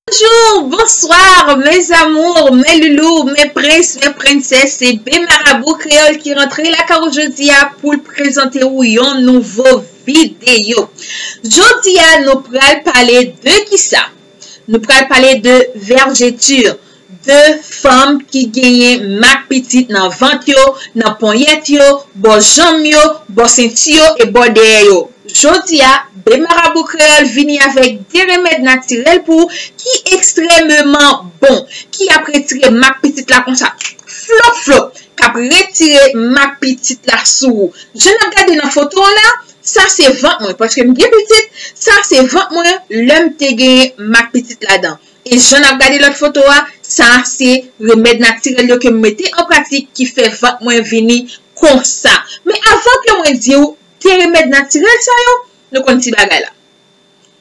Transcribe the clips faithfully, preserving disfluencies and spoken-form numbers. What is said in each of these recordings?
Bonjour, bonsoir, mes amours, mes loulous, mes princes, mes princesses, se Be Marabou Kreyòl ki rantre lakay ou jodi a pou l prezante ou yon nouvo videyo. Jodi a, nou pral pale de kisa? Nou pral pale de vergeture, de fanm ki genyen mak pitit nan vant yo, nan ponyèt yo, bò janm yo, bò senti yo e bò dèyè yo. Jodi a, Be Marabou Kreyòl vini avèk de remèd natirèl pou ou ki ekstrèmeman bon, ki ap retire mak pitit la konsa, flop, flop, k ap retire mak pitit la sou ou. Jan n ap gade nan foto an la, sa se vant mwen, paske m gen pitit, sa se vant mwen lè m te gen mak pitit ladan. E jan n ap gade lòt foto a, sa se remèd natirèl yo ke m mete an pratik ki fè vant mwen vini konsa. Men avan ke mwen di w de remèd natirèl sa yo, nou konn ti bagay la.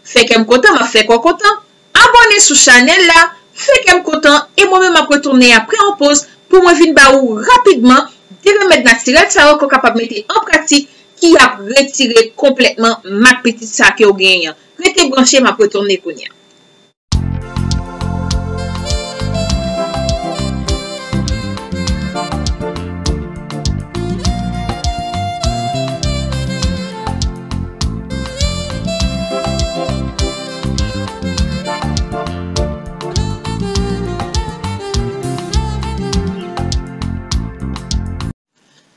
Fè kè m kontan, m ap fè kò w kontan. Abòne sou chanèl la, fè kè m kontan, e mwen menm m ap retounen apre yon poz pou mwen vin ba ou rapidman de remèd natirèl sa yo ke w kapab mete an pratik ki ap retire konplètman mak pitit sa ke w genyen an. Rete branche, m ap retounen kounye a.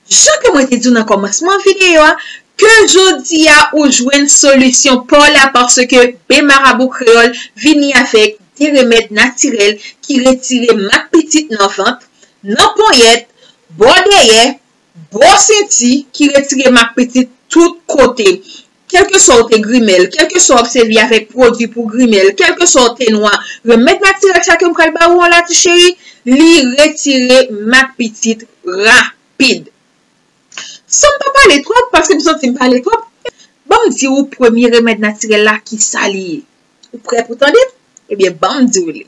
Jan ke mwen te di w nan kòmansman videyo a, ke jodi a ou jwenn solisyon pa w la, paske Be Marabou Kreyòl vini avèk de remèd natirèl ki retire mak pitit nan vant, nan ponyèt, bò dèyè, bò senti, ki retire mak pitit tout kote. Kèlkeswa w te grimen l, kèlkeswa w ap sèvi avèk pwodui pou grimen l, kèlkeswa w te nwa, remèd natirèl sa ke m pral ba ou an la, ti cheri, li retire mak pitit rapid. San m pa pale twòp, paske m santi m pale twòp, ban m di ou premye remèd natirèl la, ki sa li ye. Ou prè pou tande? Ebyen, ban m di w li.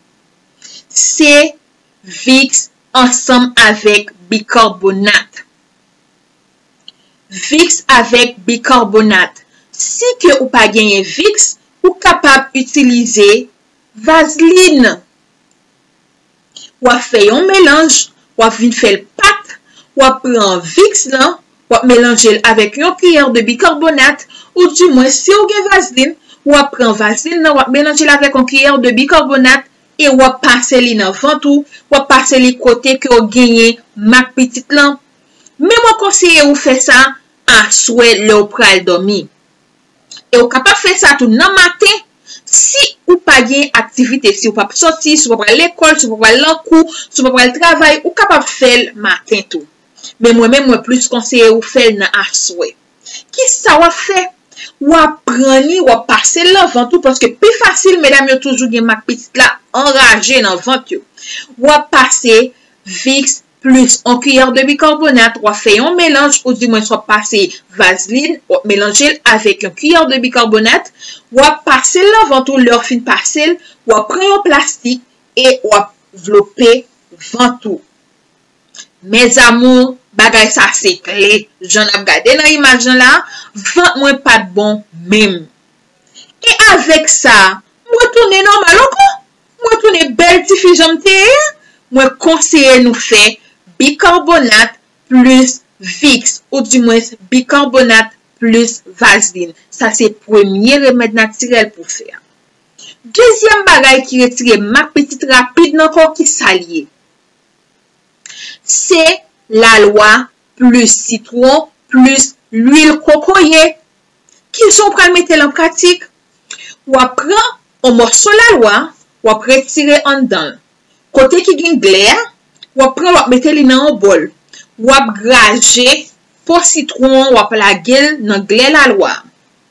Se Vicks ansanm avèk bikarbonat. Vicks avèk bikarbonat. Si ke ou pa genyen Vicks, ou kapab itilize vazlin. W ap fè yon melanj, w ap vin fè l pat, w ap pran Vicks lan, w ap melanje l avèk yon kiyè de bikarbonat, oudimwen si w gen vazlin, w ap pran vazlin nan, w ap melanje l avèk yon kiyè de bikarbonat e w ap pase li nan vant ou, w ap pase li kote ke w genyen mak pitit lan. Men mwen konseye ou fè sa aswè lè w pral dòmi. E ou kapab fè sa tou nan maten, si ou pa gen aktivite, si ou p ap sòti, si ou pa pral lekòl, si ou pa pral nan kou, si ou pa pral travay, ou kapab fè l maten tou. Men mwen menm, mwen plis konseye ou fè l nan aswè. Kisa w ap fè? W ap pran li, w ap pase l nan vant ou, paske pi fasil, medam yo toujou gen mak pitit la anraje nan vant yo. W ap pase Vicks plis yon kiyè de bikarbonat, w ap fè yon melanj, oudimwen w ap pase vazlin, w ap melanje l avèk yon kiyè de bikarbonat, w ap pase l nan vant ou, lè w fin pase l, w ap pran yon plastik e w ap vlope vant ou. Mes amours, bagay sa se kle. Jan n ap gade nan imaj lan la, vant mwen pa t bon menm. E avèk sa, mwen tounen nòmal ankò. Mwen tounen bèl tifi jan m te ye a. Mwen konseye nou fè bikarbonat plis Vicks, oudimwen bikarbonat plis vazlin. Sa se premye remèd natirèl pou fè a. Dezyèm bagay ki retire mak pitit rapid nan kò, ki sa l ye? Se lalwa plis sitwon plis lwil kokoye. Kijan w pral mete l an pratik? W ap pran yon mòso lalwa, w ap retire anndan l. Kote ki gen glè a, w ap pran, w ap mete li nan yon bòl. W ap graje po sitwon an, w ap lage l nan glè lalwa a.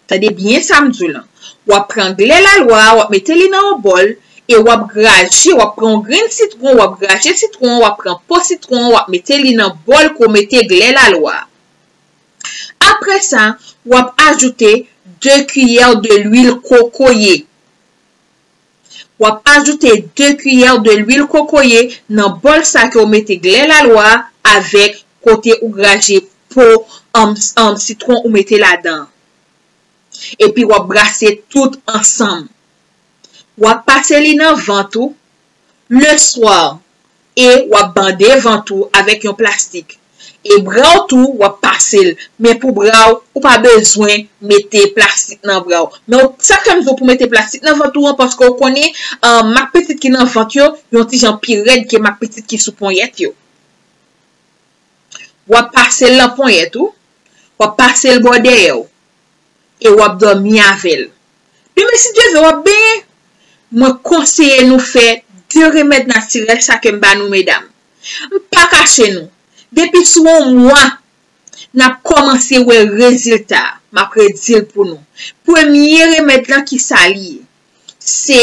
Tande byen sa m di w lan. W ap pran glè lalwa a, w ap mete li nan yon bòl, e w ap graje, w ap pran yon grenn sitwon, w ap graje sitwon an, w ap pran po sitwon an, w ap mete li nan bòl ke w mete glè lalwa a. Apre sa, w ap ajoute de kiyè de lwil kokoye. W ap ajoute de kiyè de lwil kokoye nan bòl sa ke w mete glè lalwa a avèk kote ou graje po, um, um, sitwon ou mete ladan an. Epi w ap brase tout ansanm. W ap pase li nan vant ou, le swa, e w ap bande vant ou avèk yon plastik. E bra w tou, w ap pase l. Men pou bra w, ou pa bezwen mete plastik nan bra w. Men w, sa k fè m di w pou mete plastik nan vant ou an, paske w konnen, ah, mak pitit ki nan vant yo, yon ti jan pi rèd ke mak pitit ki sou ponyèt yo. W ap pase l nan ponyèt ou, w ap pase l bò dèyè w, e w ap dòmi avè l. Demen, si Dye vle, w ap benyen. Mwen konseye nou fè de remèd natirèl sa ke m ba nou, medam. M pa kache nou. Depi sou yon mwa, n ap kòmanse wè rezilta. M ap redi l pou nou. Premye remèd lan, ki sa li ye? Se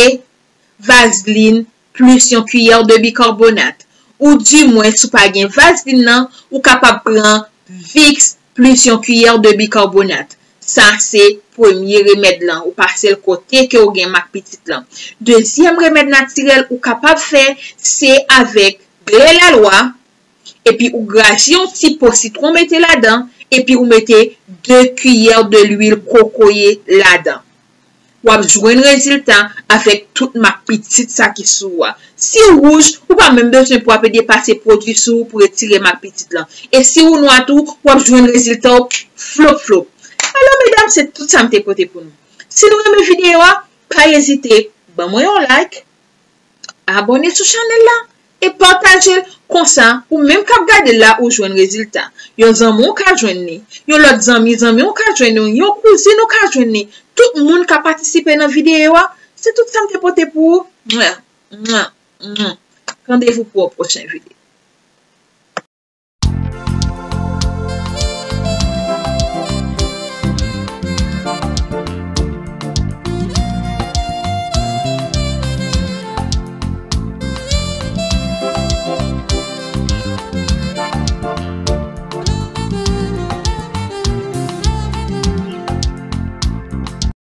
vazlin plis yon kiyè de bikarbonat. Ou dimwen, si w pa gen vazlin nan, ou kapab pran Vicks plis yon kiyè de bikarbonat. Sa se premye remèd lan. Ou pase l kote ke w gen mak pitit lan. Dezyèm remèd natirèl ou kapab fè, se avèk glè lalwa, epi ou graje yon ti po sitwon mete ladan, epi ou mete de kiyè de lwil kokoye ladan. W ap jwenn rezilta avèk tout mak pitit sa ki sou ou a. Si w wouj, ou pa menm bezwen pou w ap ede pase pwodui sou ou pou retire mak pitit lan. E si w nwa tou, w ap jwenn rezilta w flop flop. Alò, medam, se tout sa m te pote pou nou. Si nou renmen videyo a, pa ezite, ban mwen yon like, abòne sou chanèl la, e pataje l. Konsa, ou menm k ap gade l la, ou jwenn rezilta. Yon zanmi w ka jwenn li. Yon lòt zanmi, zanmi w ka jwenn li. Yon kouzin ou ka jwenn li. Tout moun ka patisipe nan videyo a. Se tout sa m te pote pou ou. Mwa, mwa, mwa. Randevou pou yon pwochen videyo.